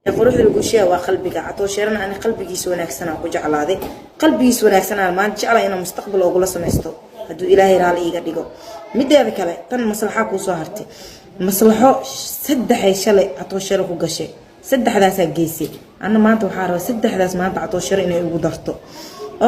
Quruxda lagu sheega waa qalbiga. Catoosheerana ani qalbigiisa wanaagsanaa ku jeclaaday, qalbigiisa wanaagsanaa maanta jeclaa inaan mustaqbal oogula samaysto, hadduu Ilaahay raali iiga dhigo. Mideeda kale, tan maslaxa kuu soo hartay. Maslaxo saddexay shalay Catoosheero ku gashay, saddexdaasaa geysay. Anna maanta waxaa rabaa saddexdaas maanta Catoosheero inay ugu darto.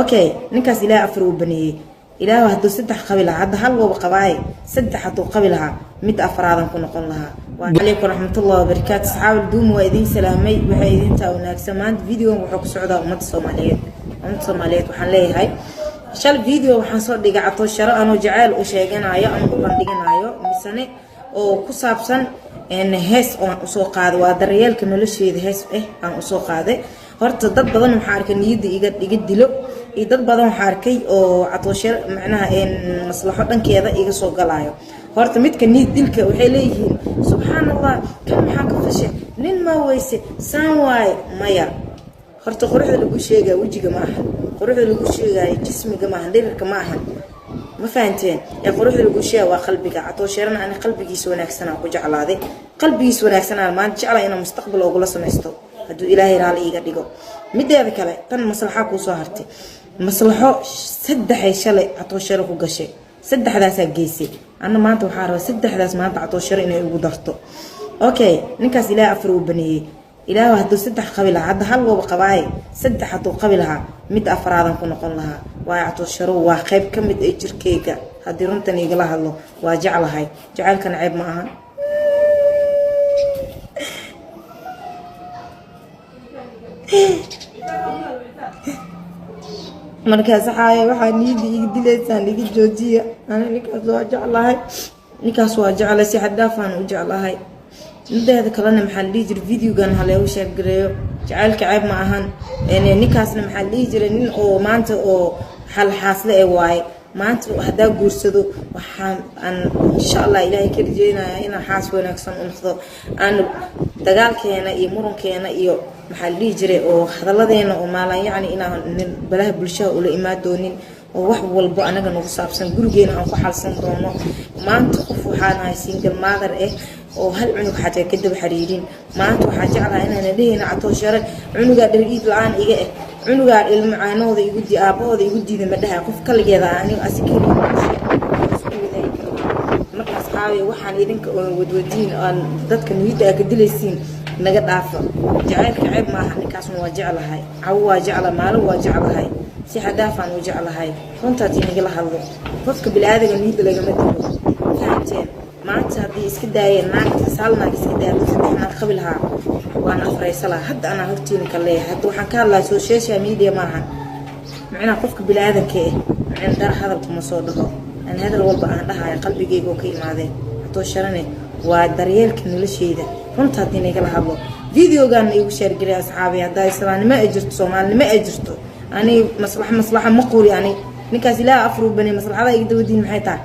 Okay, ninkaas Ilaahay afar uu baneeyey. Ilaah hadduu saddex qabi lahaa, hadda hal waba qabaaye, saddex hadduu qabi lahaa, mid afraadan ku noqon lahaa. Calaykum waraxmatullahi wabarakaatu. Asxaab duuma, waa idiin salaamay. Waxay idintaa wanaagsan. Maanta videogan wuxuu ku socdaa ummadda Soomaaliyeed. Ummadda Soomaaliyeed waxaan leeyahay, shal video waxaan soo dhigay Catosharo anoo jaceyl u sheeganayo ama u bandhiganayo, misane oo ku saabsan hees oon usoo qaaday, waa daryeelka nolosheeda, hees aan usoo qaaday. Horta dad badan waxaa arkay niyadda iga dilo, iyo dad badan waxaa arkay oo Catoosharo macnaha maslaxo dhankeeda iga soo galaayo. Horta midka niyad dilka waxay leeyihiin, "Subxaan Allah, kan maxaa ka fashay? Nin ma weyse saan waaye?" Maya, horta quruxda lagu sheegaya wejiga ma aha, quruxda lagu sheegayo jismiga ma aha, dhirirka ma aha. Ma fahanteen? Ee quruxda lagu sheega waa qalbiga. Catoosheerana ani qalbigiisa wanaagsanaa ku jeclaaday, qalbigiisa wanaagsanaa maanta jeclaa inaan mustaqbal oogula samaysto, hadduu Ilaahay raali iiga dhigo. Mideeda kale, tan maslaxa kuu soo hartay. Maslaxo saddexay shalay Catoosheero ku gashay, saddexdaasaa geysay. Anna maanta waxaa rabaa saddexdaas maanta Catoosheero inay ugu darto. Okay, ninkaas Ilaahay afar uu baneeyey. Ilaah hadduu saddex qabi lahaa, hadda hal waba qabaaye, saddex hadduu qabi lahaa, mid afraadan ku noqon lahaa. Waayo, Catoosharow waa qayb ka mid ee jirkeyga. Haddii runtan igala hadlo, waa jeclahay. Jacaylkana ceeb ma aha. Markaas xaaya waxaa niyada iga dilaysaan, iga joojiya. Ani ninkaas waa jeclahay, ninkaas waa jeclahay, si xad dhaafaan u jeclahay. Mideeda kalena, maxaa la dhihi jiray, videogan haleegu sheergareeyo. Jacaylka ceeb ma ahan. Ninkaasna maxaa la dhihi jiray, nin oo maanta oo xalxaasle ee waaye. Maanta haddaa guursado, waxaan aan insha Allah Ilaahay ka rajeynaya inaan xaas wanaagsan u noqdo, aan dagaalkeena iyo murankeena iyo maxaa la dhihi jiray oo hadalladeena oo maalan, yacni inaan balaha bulshada ula imaan doonin, oo wax walbo anaga nagu saabsan gurigeena aan ku xalsan doono. Maanta qof waxaan ahay single mother oo hal cunug xataa ka daba xiriirin. Maanta waxaa jeclahay inaana dhehayna, "Catooshere cunugaa dhar iid la-aan iga cunugaa ilmo caanahooda igu di, aabahooda igu diida," ma dhahay. Qof kaligeeda aniga asi keliya isku wadaagi karnaa. Markaas xaawiya, waxaan idinka oo wadwadiin aan dadka niyadda aa ka dilaysiin, naga dhaafa. Jacaylka ceeb maaha. Ninkaasna waa jeclahay, cawo waa jeclahay, maalin waa jeclahay, si xadaafaan u jeclahay. Runtaas inagala hadlo, qofka bini-aadaga niyadda lagama dilo. Fahamteen? Maanta haddii iska daayeen naagtaas, hal naag iska daaya, saddex naag qabi lahaa, waan afraysa lahaa. Hadda anaa hortiina ka leeyahay. Hadda waxaan ka hadlahay social media maahan, macnaha qofka bini-aadanka macna dar hadalkuma soo dhaho. Aan hadal walba aan dhahayo qalbigayga oo ka imaadeen. Catoosharane waa daryeelka nolosheyda. Runta haddii nagala hadlo, videogaana iigu sheergelay asxaabi. Haddaa islaamnimo ay jirto, soomaalinimo ay jirto, ani maslaxa maslaxa ma qori. Ani ninkaas Ilaah afar uu banay, maslaxada iga dabadiin maxay tahay?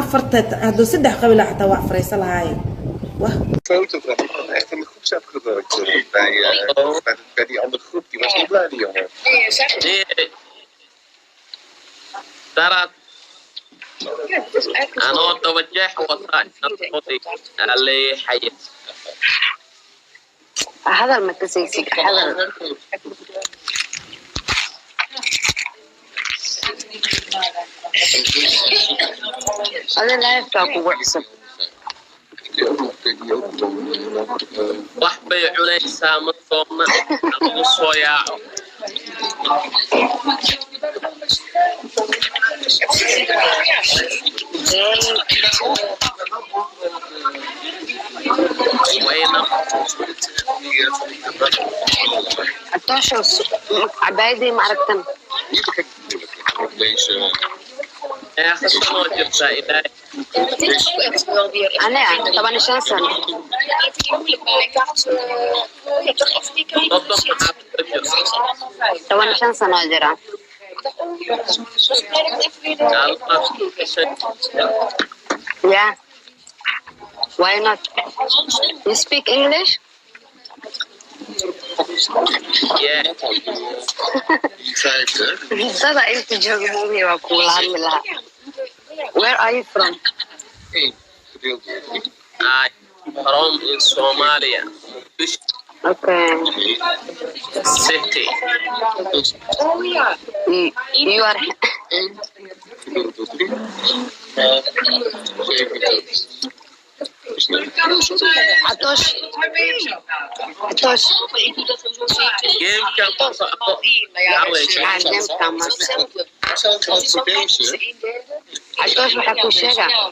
Afarta hadduu saddex qabi lahaa xataa waa afraysa lahaaye. Wah. Foto van iemand echt in de groepsapp gegooid bij die andere groep. Die was niet blij, die jongen. Nee. Daraad anoo dabajeex wataa aleexaya. Hadal ma kasaysid hadal. Adi live-kaa kugu cusub. Die ook nog, die ook nog, Wax bay cunaysaa, ma soomna, lagu soo yaaco. Wayna die, Atoosho, cabaayadii ma aragtan? Niet te gek natuurlijk. Ook deze, Meeqa sanoo jirtaa Ilaahay? Aniga 15 sano. 30 maxaa ku jirta? 15 sano jira. Gaaladaas. Yeah, why not? You speak English? Yeah. Die vijfde. Dada inta jooga moogi waa kugula hadli lahaa. Where are you from? Eén gedeeld door drie. I from in Somalia. Muqdisho. Okay. City. You are 1 gedeeld door 3. 27. Is niet. Catoosh. Catoosh. Gamekan ma socdo. Ah, gamekan ma socdo. Voor deze. Catoosh, waxaa kuu sheegaa.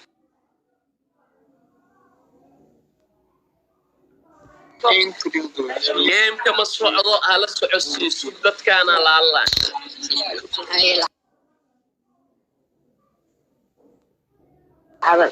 1 gedeeld door 4. Gameka ma socdo, hala socodsiiso dadkaana laala. Ay, hadal.